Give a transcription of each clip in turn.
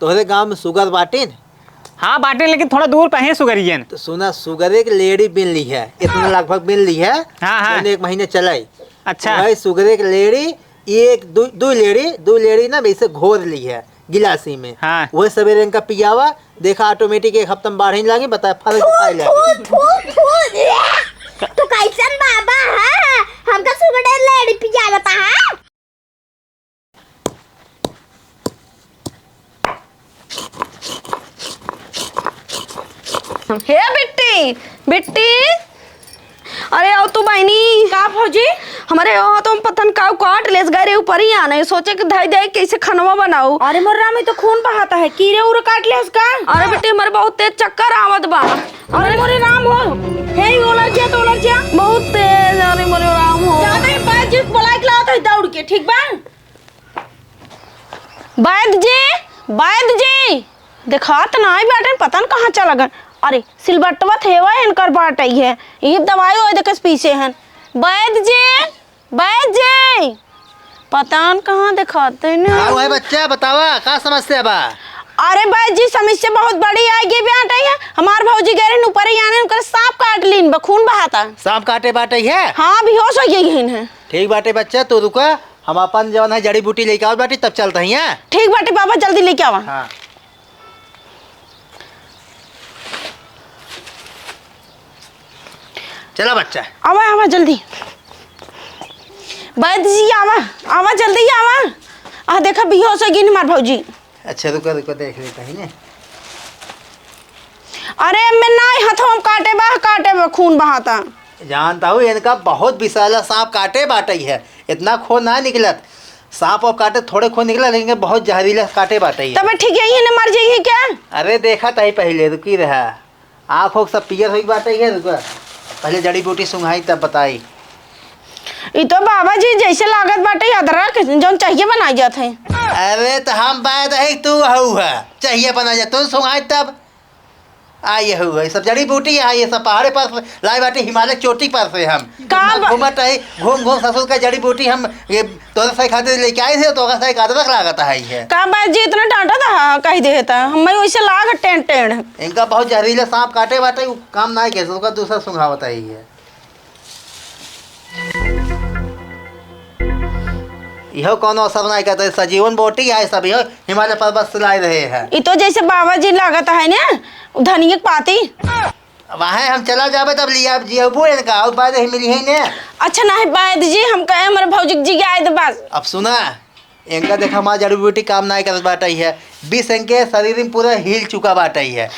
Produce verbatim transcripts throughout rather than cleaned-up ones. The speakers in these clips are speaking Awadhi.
तोहरे गाँव में सुगर बाटिन? हाँ, बाटिन, लेकिन थोड़ा दूर पे हैं सुगरियन। तो सुना, सुगरे के लेड़ी बिन ली है, इतना लगभग बिन ली है। हाँ, हाँ। जौन एक महीने चलाई। अच्छा। वही सुगरे के लेड़ी, एक, दु, दु लेड़ी, दु लेड़ी ना वैसे घोर ली है गिलासी में। हाँ। वही सबेरे इनका पियावा, देखा automatic एक हफ्ता में बाढ़े लागे, बताए फल खाए लागे। थू, थू, थू, थू, ये। तू कैसन बाबा है? हमका सुगरे लेड़ी पियावता है? हे बिट्टी, बिट्टी, अरे आओ तू बहिनी। का भौजी? हमरे यहाँ तो हम पतन काऊ काट लेस गए रे ऊपर ही आने, सोचे कि धाई धाई कैसे खनवा बनाऊ। अरे मोर राम, ई तो खून बहाता है, कीरे उरे काट लेस का? अरे बिट्टी, हमरे बहुत तेज चक्कर आवत बा। अरे मोरे राम हो, हे ओलर जा तो ओलर जा। बहुत तेज, अरे मोरे राम हो। जाते ही बाजी बुलाए के लावत है दौड़ के, ठीक बा? बैद जी, बैद जी, देखात नाई बाटेन, पता न कहाँ चला गए। अरे, सिलबटवा थेवा इनकर बाटई है, ई दवाई ओए देखे पीछे हन। बैद जी, बैद जी, पता न कहाँ देखाते न। का हुआ है बच्चा, बतावा, का समस्या बा? अरे बैद जी, समस्या बहुत बड़ी आइगी बाटई है। हमार भौजी गए रहे ऊपर ही आने, उनकर सांप काट लीन बा, खून बहाता। सांप काटे बाटई है? हाँ, बेहोश हो गई है। ठीक बाटे बच्चा, तू रुका, हम अपन जवन है जड़ी बूटी लेके आवत बाटी, तब चलत हई, हैं? ठीक बाटे बाबा, जल्दी लेके आवा। हाँ। चला बच्चा। आवा, आवा जल्दी। बैद जी आवा, आवा जल्दी आवा। आ देखा बेहोश हो गई हमार भौजी। अच्छा रुका, रुका, देख लेता ही ने। अरे एमे नाई हथवा में काटे बा, काटे बा, खून बहाता। जानता हूँ, इनका बहुत विषैला सांप काटे बाटई है, इतना खून ना निकलत। सांप वाप काटे थोड़े खून निकला, लेकिन बहुत जहरीला काटे बाटई है। तबे ठीक है, ये न मर जाइए क्या? अरे देखा तही पहले, रुकी रहा। आँख ओख सब पियर होई बाटई है, रुका। पहले जड़ी बूटी सुंघाई तब बताई। ई तो बाबा जी जैसे लागत बाटे अदरक, जौन चाहिए बनाई जात है। अरे तो हम बैद है, तू हऊ है, चाहिए बनाई जात, तू सुंघाई तब। आ ये हऊ है, सब जड़ी बूटी है, ये सब पहाड़े पर से लाई बाटे, हिमालय चोटी पर से हम। का बा- घूमत है, घूम घूम ससुर का जड़ी बूटी हम ये तोरे सही खातिर लेके आई थे, तो का सही अदरक लागत है ये। का बात जी इतना डांटा था, कह दे था, हम वैसे लाग टेढ़ टेढ़। इनका बहुत जहरीला सांप काटे बाटे, उ काम ना के, तो का दूसरा सुंघावत है ये। इहो कौनो असर नहीं करता, सजीवन बूटी है सब, इहो हिमालय पर्वत से लाए रहे हैं। ई तो जैसे बाबा जी लागत है ना, धनिया के पाती। वहाँ हम चला जाबे तब लिया, अब जियबू इनका, और बाद ही मिली है ने। अच्छा ना है बैद जी, हम कहे हमारे भौजी के जी के आए तो बस। अब सुना, इनका देखा हमार जड़ी बूटी काम नहीं करत बाटे है, विष इनके शरीर में पूरा हिल चुका बाटे है।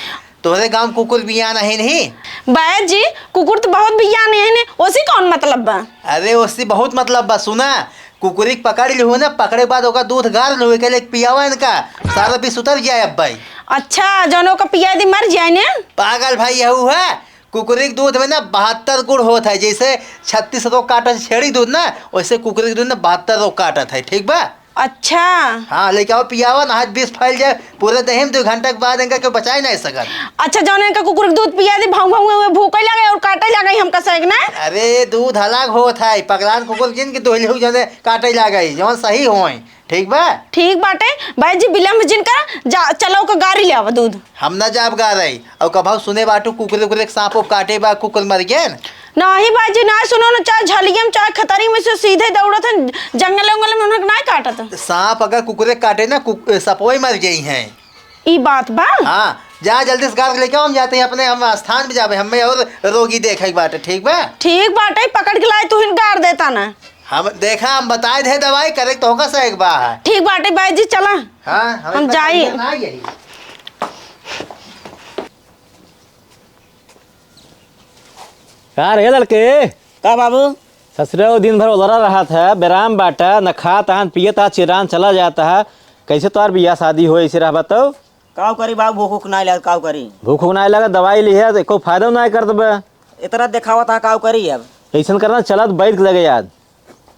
तोहरे गाँव कुकुर बियान है नहीं? बैद जी, कुकुर तो बहुत बियान है ने, ओसी कौन मतलब बा? अरे ओसी बहुत मतलब बा, सुना, कुकुरी के पकड़ लिहू ना, पकड़े के बाद ओका दूध गार लिहू, के लिए पियावा इनका, सारा विष उतर जाए अब भाई। अच्छा, जौन ओका पिया दी मर जाए ने? पागल भाई यहू है, कुकुरी के दूध में ना बहत्तर गुण होत है, जैसे छत्तीस रोग काटत है छेड़ी दूध ना, वैसे कुकुरी के दूध में बहत्तर रोग काटत है, ठीक बा? अच्छा। हाँ, लेके आओ, पियावा ना, हाथ विष फैल जाए, पूरे देह में दो घंटा के बाद इनका क्यों बचाई नहीं सकत। अच्छा, जौन इनका कुकुर के दूध पिया दी, भाऊ भाऊ भूखे लगे और काटे लगे हमका सैक ना। अरे, दूध अलग होत है, पगलान कुकुर जिन के दोहले जौन काटे लगे, जौन सही होए। ठीक बा? ठीक बाटे, भाई जी, विलम्ब जिन कर, जा, चलो ओकर गारी ले आवा दूध। हम ना जाब गारी, और कभाऊ सुने बाटू कुकुरे उकुरे के सांप उप काटे बा, कुकुर मर गए। नहीं भाई जी, ना सुनो ना, चाहे झलिया में, चाहे खतरी में से सीधे दौड़त हैं, जंगल उंगल में उन्हें ना काटत। सांप अगर कुकुरे काटे ना, कुक-, सपवे मर गई हैं। ई बात बा? हाँ, जा जल्दी से गार के लेके आओ, हम जाते हैं अपने, हम स्थान में जाबे, हमें और रोगी देखे के बाटे, ठीक बा? ठीक बाटे, पकड़ के लाए, तू ही गार देता ना। हम देखा, हम बताए दे दवाई करे तो होगा से एक बार। ठीक बाटे भाई जी, चला। हाँ, हम इतना जाई। परेशान ना यही। का रे लड़के? का बाबू? ससुरे वो दिन भर उलरा रहत है, बेराम बाटा, न खात आहन, पियत आहन, चिरान चला जाता है। कैसे तोहार बियाह शादी हो, ऐसे रह बताओ? काव करी बाबू, भूख उख नाय लागत, काव करी? भूख उख नाय लागत, दवाई लिहे, तो एको फायदा नाय करत बा। इतना देखावत है, काव करी अब? ऐसन करना, चलत बैद लगे याद।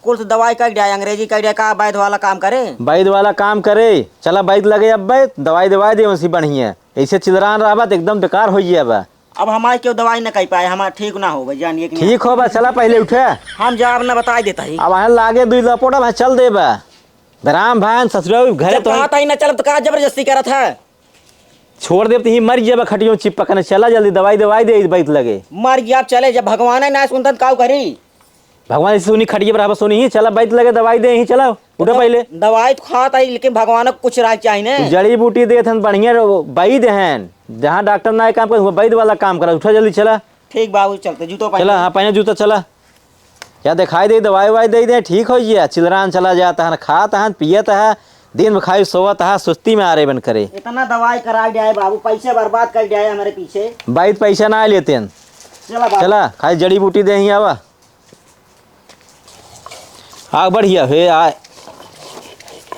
कुल से दवाई कई दिया, अंग्रेजी कई दिया, का बैद वाला काम करे? बैद वाला काम करे, चला बैद लगे अब बैद, दवाई दवाई दे उसी बढ़िया। ऐसे चिदरान रहबा तो एकदम बेकार हो गया बा। अब हमारे क्यों दवाई न कई पाए, हमार ठीक ना हो बा, जानिए कि ठीक हो बा, चला पहले उठे। हम जाब न बताई देता ही। अब वहाँ लागे दुई लपोटा, वहाँ चल दे बा। राम भान ससुरा घरे जब तो कहा था ही ना चलब तो का जबरदस्ती करत है? छोड़ देब तो ही मर जाबा खटियो चिपकने। चला जल्दी दवाई दवाई दे बैद लगे। मर गया, अब चले, जब भगवान ही ना सुनतन काऊ करी? भगवान से सुनी खटिए पर रहबा सुनी ही, चला बैद लगे दवाई दे ही, चला उठा पहले। दवाई तो खात आई लेकिन भगवान को कुछ राह चाहिए ना। जड़ी बूटी देत हन बढ़िया रो-, बैद हन, जहाँ डॉक्टर ना काम कर, वहाँ बैद वाला काम करा। उठा जल्दी चला। ठीक बाबू, चलते जूतो पहन चला, ले। हाँ, पहने जूता, चला। या देखाई दे, दवाई ववाई दे दे, ठीक होइ जिया। चिलरान चला जात हन, खात हन, पियत है, दिन में खाई सोवत है, सुस्ती में आरे बन करे। इतना दवाई करा दिया है बाबू, पैसे बर्बाद कर दिया है हमारे पीछे। बाई त पैसा ना लेते हैं। चला बाबू। चला, खाली जड़ी बूटी दे ही आवा। आ बढ़िया हे आए।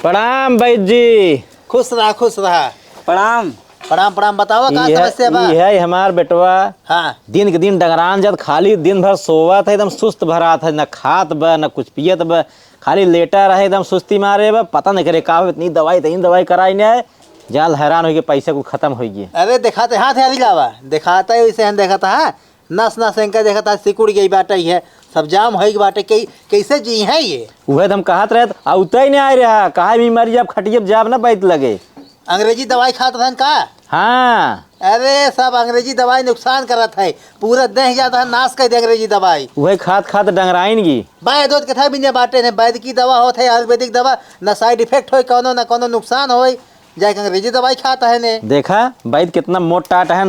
प्रणाम बैद जी। खुश रहा, खुश रहा। प्रणाम। प्रणाम, प्रणाम। बतावा, का ई है, समस्या बा? ई है हमार बेटवा। हाँ। दिन के दिन डगरान जात, खाली दिन भर सोवत है, एकदम सुस्त भरात है, न खात बा, न कुछ पियत बा, खाली लेटा रहे, एकदम सुस्ती मारे बा। पता नहीं करे का हो, इतनी दवाई, इतनी दवाई कराई ने, जाल हैरान होइके पैसा कुल खतम होइगे। अरे, देखाते हाथ यारी लावा, देखाता है, वैसे हम देखाता है, नस नस इनका देखत है सिकुड़ गई बाटे, ये सब जाम होई बाटे, कई-, कैसे जी हैं ये? उहे त हम कहत रहे, त अउते ही नहीं आए रहा, कहा भी मर जाब, खटियब जाब ना बैद लगे। अंग्रेजी दवाई खात रहन का? हाँ। अरे, सब अंग्रेजी दवाई नुकसान करत है, पूरा देह जाता है, नाश कर दे अंग्रेजी दवाई। उहे खात खात डंगराइन गी। बैद होत के था बिना बाटे ने, बैद की दवा होत है, आयुर्वेदिक दवा, ना side effect होई कौनो, ना कौनो नुकसान होई। जाके अंग्रेजी दवाई खाता है ने। देखा, बैद कितना मोट टाट है,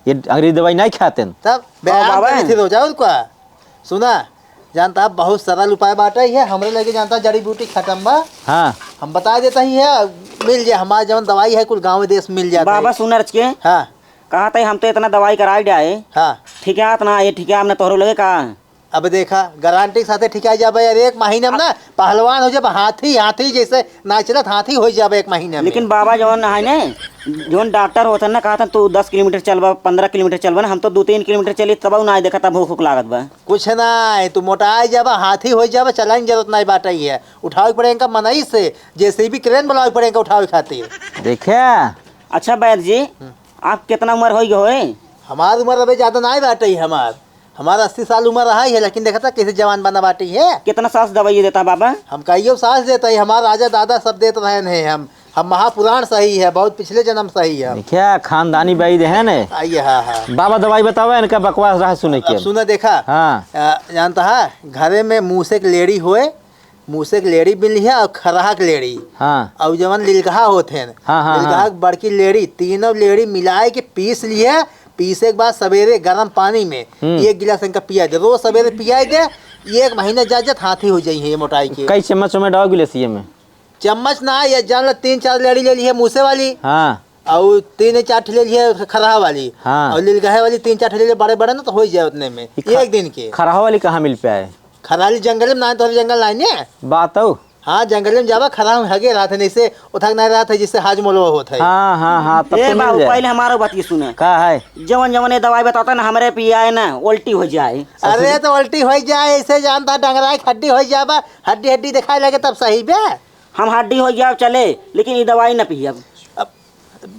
ये अंग्रेजी दवाई नहीं खाते हैं। तब हाँ, व्यायाम बाबा। करे थे रोजा उनका। सुना, जानता है, बहुत सरल उपाय बाटे है, हमरे लगे जानता है, जड़ी बूटी खत्म बा। हाँ। हम बता देता ही है, मिल जाए, हमारे जवन दवाई है, कुल गाँव देश में मिल जाता बाबा है। सुनर के। हाँ। कहा था, हम तो इतना दवाई कराई डाए। हाँ। ठीक है, इतना ये ठीक है, हमने तोहरो लगे का? अब देखा, गारंटी के साथे ठिकाई जाबे यार, एक महीना में ना पहलवान हो जाबे, हाथी, हाथी जैसे ना चलत, हाथी हो जाबे एक महीना में। लेकिन बाबा जवन है ना, जवन डॉक्टर होत है ना, कहत है, "तू दस किलोमीटर चलबा, पन्द्रह किलोमीटर चलबा ना, हम तो दो तीन किलोमीटर चली, तब ना देखा, तब भूख, भूख लागत बा।" कुछ ना, तू मोटाई जाबा, हाथी हो जाबा, चलाइन जरूरत नहीं बाटे है। उठावे के पड़े इनका मनई से, JCB crane बुलावे के पड़े इनका उठावे खातिर। देखा। अच्छा बैद जी, हम्म। आप कितना उम्र होई गए होए? हमार उम्र अबे ज्यादा नहीं बाटे हमार। हमार अस्सी साल उम्र रहा है, लेकिन देखा था कैसे जवान बना बाटी है। कितना सास दवाई देता बाबा? हम कहियो सास देता है, हमार राजा दादा सब देत रहे हैं। हम, हम महापुराण सही है, बहुत पिछले जन्म सही है। देखिया, खानदानी बैद है ने। आइए, हाँ, हाँ। बाबा दवाई बतावा, इनका बकवास रहा सुने अब के। सुना देखा। हाँ। अ, जानता है, घरे में मूसे के लेड़ी होए, मूसे के लेड़ी बिन लिहे और खरहा के लेड़ी। हाँ। और जवन लिलगहा होत हैं, हाँ, हाँ, लिलगहा हाँ। के बड़की लेड़ी, तीनों लेड़ी मिलाए के पीस लिहे। पीसे के बाद सवेरे गरम पानी में हम्म। एक गिलास इनका पिया दे, रोज सवेरे पियाई दे। एक महीना जा जात हाथी हो जाई है ये मोटाई के। कई चम्मच में डाल गिलासिये में? चम्मच ना, ये जान लो, तीन चार लेड़ी ले ली है मूसे वाली। हाँ। और तीन चार ठे ले ली है खरहा वाली। हाँ। और लिलगहे वाली तीन चार ठे ले ली, बड़े बड़े ना, तो हो जाए उतने में। ई ख-, एक दिन के। खरहा वाली कहाँ मिल पे आए? खरहा वाली जंगल में ना, तो जंगल ना है ने। बात हो। हाँ, जंगल में जाबा, खरहा में हगे रहत है, नहीं से उठक नहीं रहत है, जिससे हाजमोलो होत है। हाँ, हाँ, हाँ, तब ए तो मिल बाबू, जाए। पहले हमारो बात ये सुने। का है? जवन जवन ये दवाई बताता ना, हमरे पियाए ना, उल्टी हो जाए। अरे, तो उल्टी हो जाए, ऐसे जानता, डंगराए के हड्डी हो जाबा, हड्डी हड्डी दिखाए लगे, तब सही बे। हम हड्डी हो जाब चले, लेकिन ये दवाई ना पियब। अब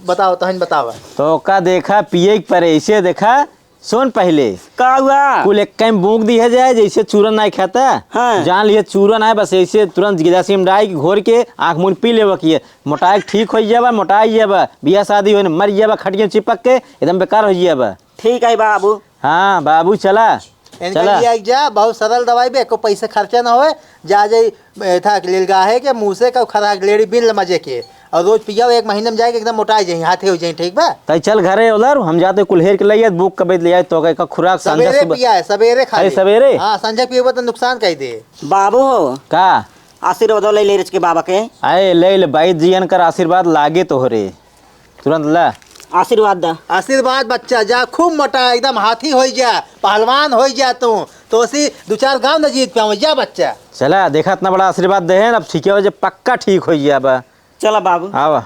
बताओ, तहन बताओ। तो का देखा, पिए के परे, ऐसे देखा, सुन पहले। का हुआ? कुल एक कई बूक दिया जाए, जैसे चूरन नहीं खाता। हाँ। जान लिए चूरन है, बस ऐसे तुरंत गिलास में डाल के घोर के आँख मूंद पी लेवा किए। मोटाई ठीक हो जाबा, मोटाई जाबा, बियाह शादी होने मर जाबा, खटिया चिपक के एकदम बेकार हो जाबा। ठीक है बाबू। हाँ बाबू, चला। इनका चला। लिया जा, बहुत सरल दवाई बे, एको पैसा खर्चा ना होए। जा जाई, ए, था, लिलगाहे के, मूसे का, खरहा के लेड़ी बिन ले मजे के, और रोज पियाओ, एक महीने में जाके एकदम मोटाई जाई, हाथी हो जाई, ठीक बा? तई चल घरे उधर, हम जाते कुल्हेर के ले आए, बुक कबे ले आए, तो का खुराक संझा सवेरे सुबह। पिया है, सवेरे खा अरे ले। सवेरे? हाँ, संझा पियबा तो नुकसान कर दे। बाबू हो। का? आशीर्वाद ले ले रच के बाबा के। आए ले ले, बाई जियन कर आशीर्वाद लागे तोहरे। तुरंत ला। आशीर्वाद दा। आशीर्वाद बच्चा, जा खूब मोटा, एकदम हाथी होई जा, पहलवान होई जा तू। तो ऐसी दो चार गांव न जीत पावे, जा बच्चा। चला, देखा इतना बड़ा आशीर्वाद दे हैं, अब ठीक हो जा, पक्का ठीक होई जा बा। चला बाबू। आवा।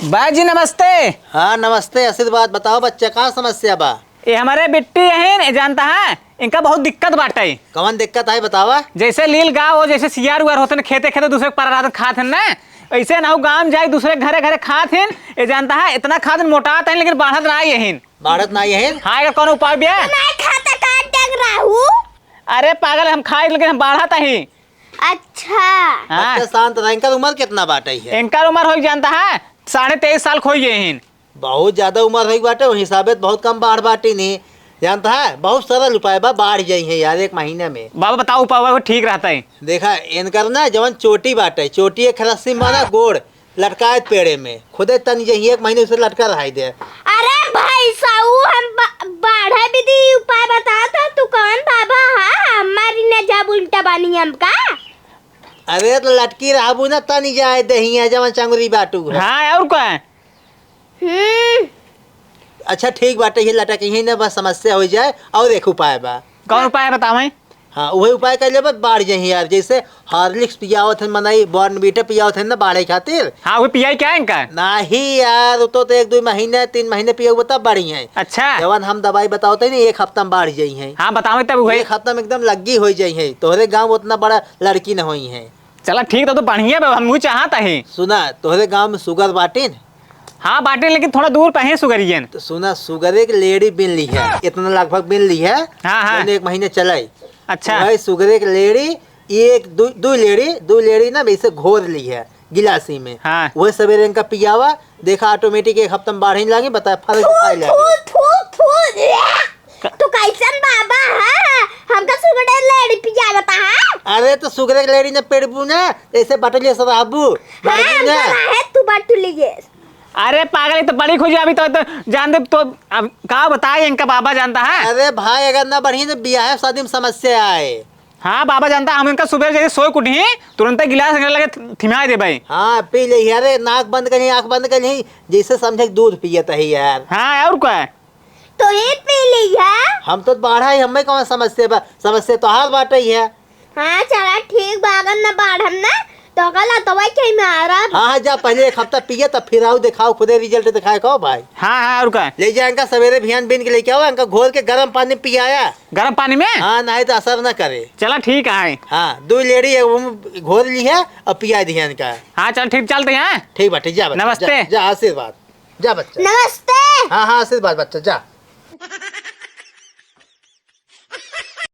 बाजी नमस्ते। हाँ, नमस्ते, आशीर्वाद। बताओ बच्चा, का समस्या बा? ये हमारे बिट्टी अहिन, ये जानता है, इनका बहुत दिक्कत बाटे। कवन दिक्कत है, बतावा? जैसे लील गाँव हो, जैसे सियार उयार होते न, खेते खेते दूसरे के पारा रहत खात हैं ना, ऐसे ना हो गाँव में जाए दूसरे के घरे घरे खात हैं। ये जानता है, इतना खात हैं, मोटात हैं, लेकिन बाढ़त ना आई हैं। बाढ़त ना आई हैं? हाँ, अगर कौनो उपाय बे? नहीं खाता का डग रहू? अरे पागल, हम खाई लेकिन हम बाढ़त ही। अच्छा। हाँ। बच्चा शांत रह, इनकर उम्र कितना बाटे है? इनकर उम्र हो जानता है, साढ़े तेईस साल खोई गए हैं। बहुत ज्यादा उम्र हो बाटे, वही हिसाबे तो बहुत कम बाढ़ बाटी नहीं। जानता है, बहुत सरल उपाय बा, बाढ़ जाई है यार एक महीने में। बाबा बताओ उपाय, वो ठीक रहता है। देखा, इनकर ना जवन चोटी बाटे, चोटी एक रस्सी में ना गोड़ लटकाए पेड़े में, खुदे तनी जही एक महीने उसे लटका रहाई दे। अरे भाई साहू, हम बा-, बाढ़े विधि उपाय बतावत है, तू कौन बाबा है? हमारी नजर उल्टा बानी हमका। अरे तो लटकी रहबू ना, तनी जाए दहिया जवन चंगुरी बाटू है। हाँ, और का? हम्म। अच्छा ठीक बाटे, ये लटक यही ना बस समस्या हो जाए, और एक उपाय बा। कौन उपाय बतावें? हाँ, वही उपाय कर लेबे, बाढ़ जाही यार। जैसे हॉर्लिक्स पियावत है मनई, बॉर्नवीटा पियावत है ना बाढ़े खातिर। हाँ, वो पियाई क्या इनका? नहीं यार, वो तो, तो एक दो महीने, तीन महीने पियाऊ तब बाढ़ी है। अच्छा। जवन हम दवाई बतावत है ना, एक हफ्ता में बाढ़ जाई है। हाँ, बतावे तब वही। एक हफ्ता में एकदम लग्गी हो जाई है। तोहरे गाँव उतना बड़ा लड़की न होई है। चला ठीक, तो, तो बढ़िया बा, हम वो चाहत है। सुना, तोहरे गाँव में सुगर बाटिन? हाँ बाटिन, लेकिन थोड़ा दूर पे है सुगरियन। तो सुना, सुगरे के लेड़ी बिन ली है, इतना लगभग बिन ली है। हाँ, हाँ। जौन एक महीने चलाई। अच्छा। वही सुगरे के लेड़ी, एक दू, दू लेड़ी, दू लेड़ी ना वैसे घोर ली है गिलासी में। हाँ। वही सवेरे इनका पियावा, देखा ऑटोमेटिक एक हफ्ता में बाढ़ ही लागे, बता फर्क दिखाई लागे। थू, थू, थू, थू, ले। तू कैसन बाबा है? हमका सुगरे लेड़ी पियावता है? अरे तो सुगरे के लेड़ी ने पेड़बू ना, ऐसे बटुलिया से रहबू, हाँ, बढ़बू ना। हमका रहे तू बटुलिया। अरे पागल, ये तो बड़ी खुशी अभी तो, तो जान दे तो। अब का बताए इनका बाबा जानता है। अरे भाई, अगर ना बढ़ी तो बियाह शादी में समस्या आए। हाँ बाबा जानता, हम इनका सुबह जैसे सोए के उठी, तुरंत गिलास इनके लगे थिमा देबे। हाँ पी ले यार, नाक बंद कर ली, आँख बंद कर ली, जैसे समझे कि दूध पियत है यार। हाँ और का? तो ही पी ली है। हम तो बाढ़ा ही, हमें कौन समस्या बा? समस्या तोहार बाटे ही है। हाँ चला ठीक बा, अगर न बाढ़म ना तो कल तो वही कहीं में आ रहा। हाँ हाँ, जा पहले एक हफ्ता पिए, तब फिर आओ, दिखाओ, खुदे रिजल्ट दिखाए कहो भाई। हाँ हाँ, और का? ले जा इनका, सवेरे बिहान बिन के लेके आओ, इनका घोर के गर्म पानी में पियाया। गर्म पानी में? हाँ, नहीं तो असर ना करे। चला ठीक है। हाँ, दो लेड़ी है, वो घोर ली है और पिया दिया इनका। हाँ चल ठीक, चलते हैं। ठीक बा, ठीक, जा बच्चा, नमस्ते। जा, जा, आशीर्वाद। जा बच्चा। नमस्ते। हाँ हाँ, आशीर्वाद बच्चा, जा।